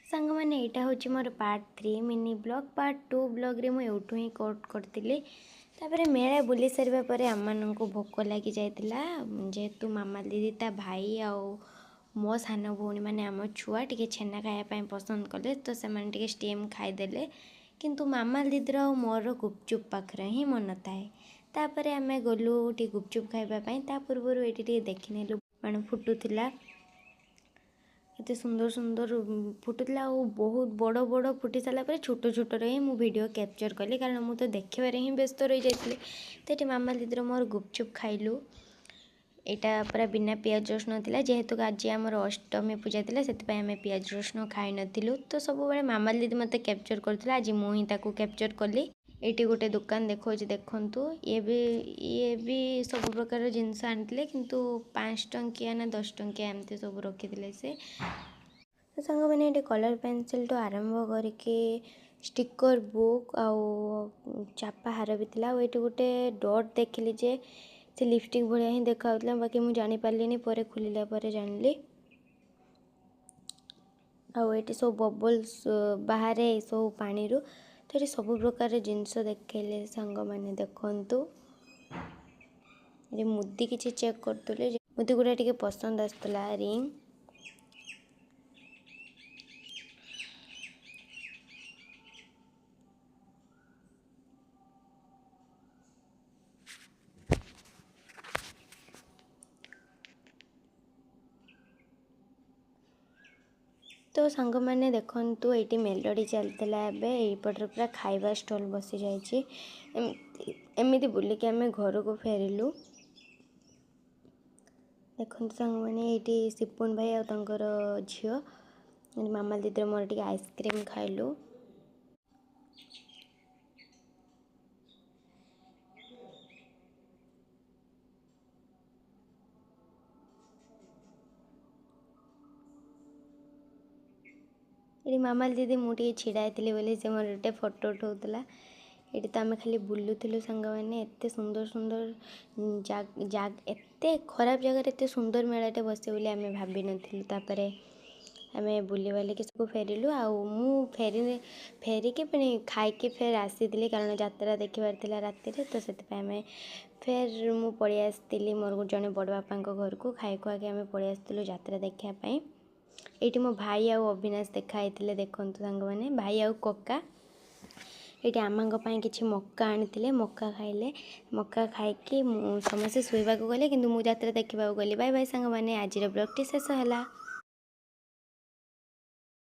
ସାଙ୍ଗମାନେ, ଏଇଟା ହେଉଛି ମୋର ପାର୍ଟ 3 ମିନି ବ୍ଲଗ୍। ପାର୍ଟ 2 ବ୍ଲଗ୍ରେ ମୁଁ ଏଇଠୁ ହିଁ କଟ୍ କରିଥିଲି। ତାପରେ ମେଳା ବୁଲି ସାରିବା ପରେ ଆମମାନଙ୍କୁ ଭୋକ ଲାଗି ଯାଇଥିଲା। ଯେହେତୁ ମାମା ଦିଦି, ତା ଭାଇ ଆଉ ମୋ ସାନ ଭଉଣୀମାନେ, ଆମ ଛୁଆ ଟିକେ ଛେନା ଖାଇବା ପାଇଁ ପସନ୍ଦ କଲେ, ତ ସେମାନେ ଟିକେ ଷ୍ଟିମ୍ ଖାଇଦେଲେ। କିନ୍ତୁ ମାମା ଦିଦିର ଆଉ ମୋର ଗୁପଚୁପ୍ ପାଖରେ ହିଁ ମନ ଥାଏ। ତାପରେ ଆମେ ଗଲୁ ଟିକେ ଗୁପଚୁପ୍ ଖାଇବା ପାଇଁ। ତା ପୂର୍ବରୁ ଏଇଠି ଟିକେ ଦେଖିନେଲୁ ବାଣ ଫୁଟୁଥିଲା, ଏତେ ସୁନ୍ଦର ସୁନ୍ଦର ଫୁଟୁଥିଲା ଆଉ ବହୁତ ବଡ଼ ବଡ଼। ଫୁଟି ସାରିଲା ପରେ ଛୋଟ ଛୋଟରେ ହିଁ ମୁଁ ଭିଡ଼ିଓ କ୍ୟାପଚର୍ କଲି, କାରଣ ମୁଁ ତ ଦେଖିବାରେ ହିଁ ବ୍ୟସ୍ତ ରହିଯାଇଥିଲି। ତ ଏଠି ମାମା ଦିଦିର ମୋର ଗୁପଚୁପ୍ ଖାଇଲୁ। ଏଇଟା ପୁରା ବିନା ପିଆଜ ରସୁଣ ଥିଲା। ଯେହେତୁ ଆଜି ଆମର ଅଷ୍ଟମୀ ପୂଜା ଥିଲା, ସେଥିପାଇଁ ଆମେ ପିଆଜ ରସୁଣ ଖାଇନଥିଲୁ। ତ ସବୁବେଳେ ମାମା ଦିଦି ମୋତେ କ୍ୟାପଚର୍ କରୁଥିଲା, ଆଜି ମୁଁ ହିଁ ତାକୁ କ୍ୟାପଚର୍ କଲି। ଏଇଠି ଗୋଟେ ଦୋକାନ ଦେଖାଉଛି, ଦେଖନ୍ତୁ। ଇଏ ବି ସବୁ ପ୍ରକାର ଜିନିଷ ଆଣିଥିଲେ, କିନ୍ତୁ 5 ଟଙ୍କିଆ ନା 10 ଟଙ୍କିଆ ଏମିତି ସବୁ ରଖିଥିଲେ ସେ। ତ ସାଙ୍ଗମାନେ, ଏଠି କଲର୍ ପେନସିଲ୍ଠୁ ଆରମ୍ଭ କରିକି ଷ୍ଟିକର୍ ବୁକ୍ ଆଉ ଚାପା ହାର ବି ଥିଲା। ଆଉ ଏଇଠି ଗୋଟେ ଡଟ୍ ଦେଖିଲି ଯେ ସେ ଲିପଷ୍ଟିକ୍ ଭଳିଆ ହିଁ ଦେଖାଯାଉଥିଲା, ବାକି ମୁଁ ଜାଣିପାରିଲିନି, ପରେ ଖୋଲିଲା ପରେ ଜାଣିଲି। ଆଉ ଏଇଠି ସବୁ ବବଲ୍ସ ବାହାରେ ଏସବୁ ପାଣିରୁ। ତ ଏଠି ସବୁ ପ୍ରକାର ଜିନିଷ ଦେଖେଇଲେ ସାଙ୍ଗମାନେ, ଦେଖନ୍ତୁ। ଏଠି ମୁଦି କିଛି ଚେକ୍ କରୁଥିଲେ, ମୁଦି ଗୁଡ଼ା ଟିକେ ପସନ୍ଦ ଆସୁଥିଲା, ରିଙ୍ଗ। ତ ସାଙ୍ଗମାନେ ଦେଖନ୍ତୁ, ଏଇଠି ମେଲୋଡ଼ି ଚାଲିଥିଲା। ଏବେ ଏଇପଟରେ ପୁରା ଖାଇବା ଷ୍ଟଲ୍ ବସିଯାଇଛି। ଏମିତି ବୁଲିକି ଆମେ ଘରକୁ ଫେରିଲୁ। ଦେଖନ୍ତୁ ସାଙ୍ଗମାନେ, ଏଇଠି ସିପୁନ ଭାଇ ଆଉ ତାଙ୍କର ଝିଅ। ମାମା ଦିଦିର ମୋର ଟିକେ ଆଇସ୍କ୍ରିମ୍ ଖାଇଲୁ। ଏଠି ମାମାଲି ଦିଦି, ମୁଁ ଟିକେ ଛିଡ଼ା ହେଇଥିଲି ବୋଲି ସେ ମୋର ଗୋଟେ ଫଟୋ ଉଠାଉଥିଲା। ଏଠି ତ ଆମେ ଖାଲି ବୁଲୁଥିଲୁ ସାଙ୍ଗମାନେ। ଏତେ ସୁନ୍ଦର ସୁନ୍ଦର, ଏତେ ଖରାପ ଜାଗାରେ ଏତେ ସୁନ୍ଦର ମେଳାଟେ ବସେ ବୋଲି ଆମେ ଭାବିନଥିଲୁ। ତାପରେ ଆମେ ବୁଲିବାଲିକି ସବୁ ଫେରିଲୁ। ଆଉ ମୁଁ ଫେରିକି ପୁଣି ଖାଇକି ଫେର ଆସିଥିଲି, କାରଣ ଯାତ୍ରା ଦେଖିବାର ଥିଲା ରାତିରେ। ତ ସେଥିପାଇଁ ଆମେ ଫେର ମୁଁ ପଳେଇ ଆସିଥିଲି ମୋର ଜଣେ ବଡ଼ ବାପାଙ୍କ ଘରକୁ। ଖାଇ ଖୁଆକି ଆମେ ପଳେଇ ଆସିଥିଲୁ ଯାତ୍ରା ଦେଖିବା ପାଇଁ। ଏଇଠି ମୋ ଭାଇ ଆଉ ଅବିନାଶ ଦେଖା ହେଇଥିଲେ, ଦେଖନ୍ତୁ ସାଙ୍ଗମାନେ, ଭାଇ ଆଉ କକା। ଏଇଠି ଆମାଙ୍କ ପାଇଁ କିଛି ମକା ଆଣିଥିଲେ, ମକା ଖାଇଲେ। ମକା ଖାଇକି ମୁଁ ସମସ୍ତେ ଶୋଇବାକୁ ଗଲେ, କିନ୍ତୁ ମୁଁ ଯାତ୍ରା ଦେଖିବାକୁ ଗଲି। ବାଇ ବାଇ ସାଙ୍ଗମାନେ, ଆଜିର ବ୍ଲଗ୍ଟି ଶେଷ ହେଲା।